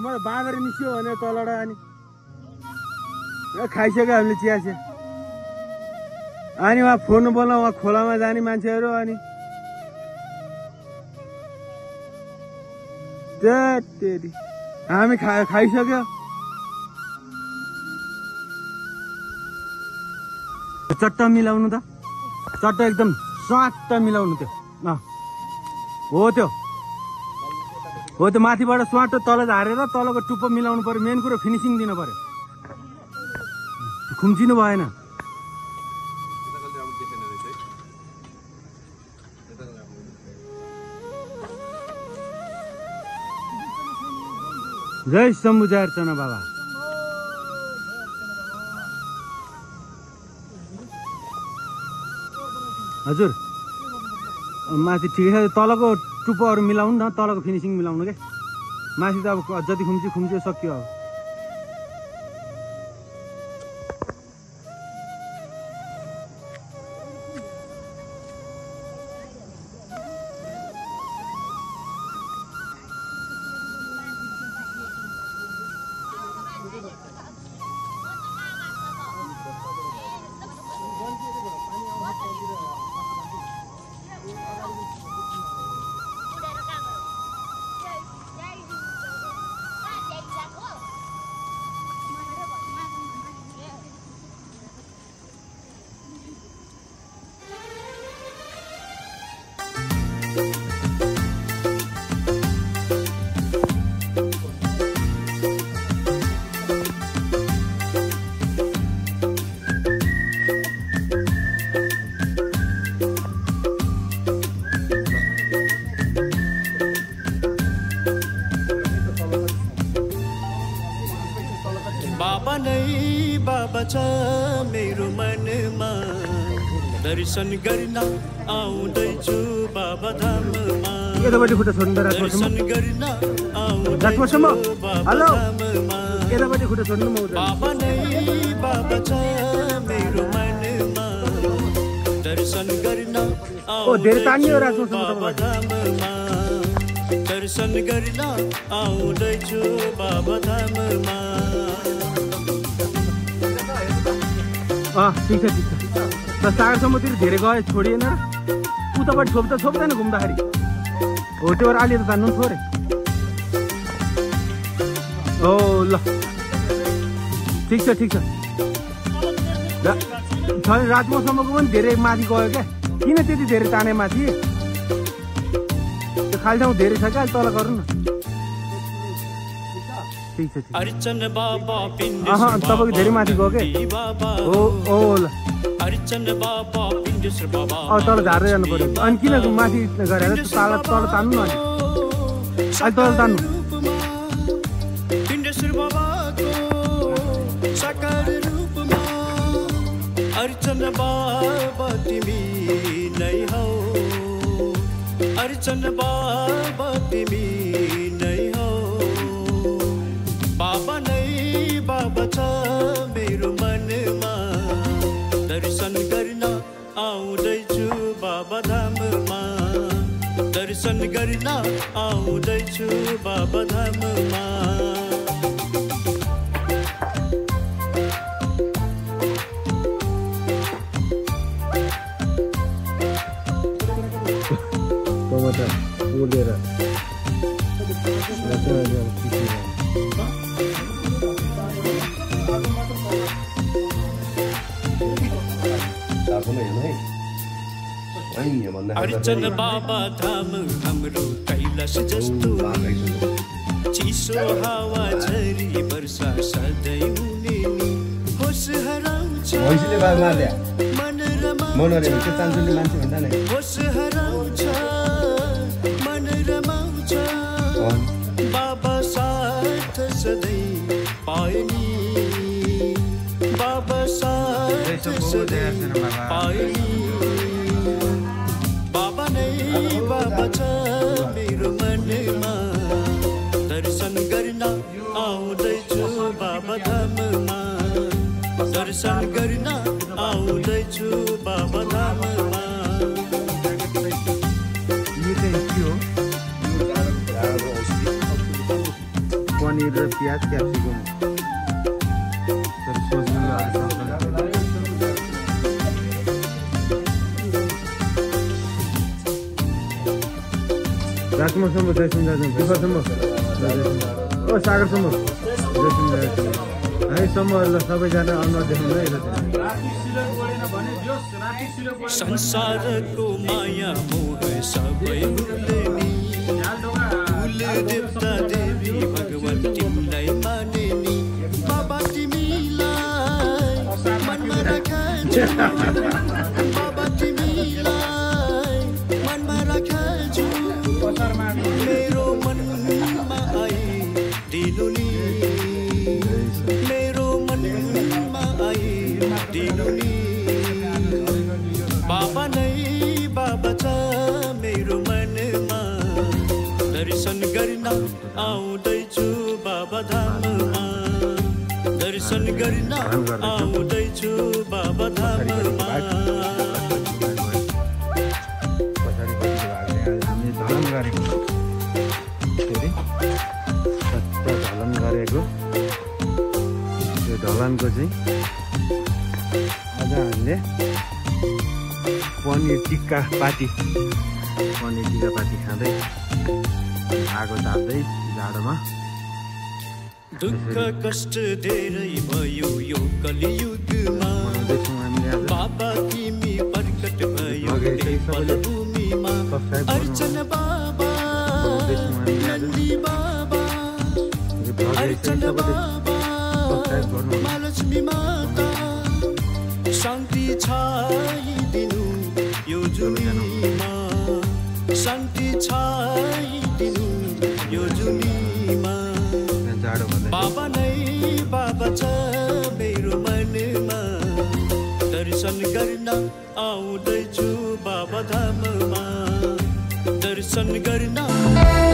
म बाँदर निस्क्यो भने तलबाट अनि खाइसक्यो हामीले चिया चिया अनि उहाँ फोन बोल्न उहाँ खोलामा जाने मान्छेहरू अनि तेरि हामी खाइसक्यो चट्ट मिलाउनु त चट्ट एकदम स्वाट मिलाउनु त्यो हो त्यो माथिबाट स्वाट तल झारेर तलको टुप्पो मिलाउनु पर्यो मेन कुरो फिनिसिङ दिनु पर्यो खुम्चिनु भएन जय शम्भु जय अर्चना बाबा हजुर माथि ठिकै छ तलको टुप्पोहरू मिलाउनु न तलको फिनिसिङ मिलाउनु के माथि त अब जति खुम्च्यो सक्यो अब मेरो मनमा दर्शन गर्न आउँदैछु बाबा धाममा यतापट्टि खुट्टा छोड्नु दर्शन गर्न राजकोसम्म हेलो यतापट्टि खुट्टा छोड्नु म बाबा नै बाबा छ मेरो मनमा दर्शन गर्न धेरै तानियो राजकोसम्म बाबा धाममा दर्शन गर्न आउँदैछु बाबा धाममा ठिक छ सागरसम्मतिर धेरै गए छोडिएन र उतापट्टि छोप्दैन घुम्दाखेरि हो त्यो अलि त तान्नु थोरै ओ ल ठिक छ राजमोसम्मको पनि धेरै माथि गयो क्या किन त्यति धेरै ताने माथि त्यो खाली ठाउँ धेरै छ क्या तल गरौँ न तपाईँको धेरै माथि गयो क्या ओ ल तल झार्दै जानु पर्यो अनि किन माथि गरेर तल तान्नु न अलि तल तान्नु अर्चन बाबा तिमी नै हौ अर्चन बाबा तिमी नै हौ बाबा नै बाबा छ मेरो मनमा दर्शन गर्न आउँदैछु बाबा धाममा दर्शन गर्न आउँदैछु बाबा धाममा बोलेर अर्चन बाबा धाम हाम्रो कैलाश जस्तो चिसो हावा झरी वर्षा सधैँ हुने होस हराउँछ मन रमाउँछ होस हराउँछ मन रमाउँछ बाबा साथ सधैँ पाए नि बाबा साथ सधैँ पाए नि बाबा नै बाबा छ मेरो मनमा दर्शन गर्न आउँदैछु बाबा धाममा दर्शन गर्न आउँदैछु बाबा धाममा प्याज क्याप्सिकम तर सोच्नु राजमासम्म जयसिंह दाजु दुःखसम्म ओ सागरसम्म जयसिंह दाजु है सम्महरुलाई सबैजना अनुहार देखाउनु है संसारको माया मोह सबै भुल्ने नि फुल देवता देवी भगवान तिमीलाई माने नि बाबा तिमीलाई मनमा राख्छु बाबा तिमीलाई मनमा राख्छु मेरो मनमा आई दिनु नि मेरो मनमा आई दिनु नि बाबा नै बाबा छ मेरो मनमा दर्शन गर्न आउँदैछु बाबा धाममा दर्शन गर्न आउँदैछु बाबा धाममा ढलन गरेको यो ढलनको चाहिँ आज हामीले पनिर टिक्का पाटी खाँदै आगो ताप्दै जाडोमा दुःख कष्ट धेरै भयो यो कलियुगमा बाबा तिमी प्रकट भयो नेपाल भूमिमा अर्चन बाबा नन्दी बाबा अर्चन बाबा महालक्ष्मी माता शान्ति छाइदिनु यो जुनीमा शान्ति छाइदिनु यो जुनीमा बाबा नै बाबा छ मेरो मनमा दर्शन गर्न आउँदैछु बाबा धाममा दर्शन गर्न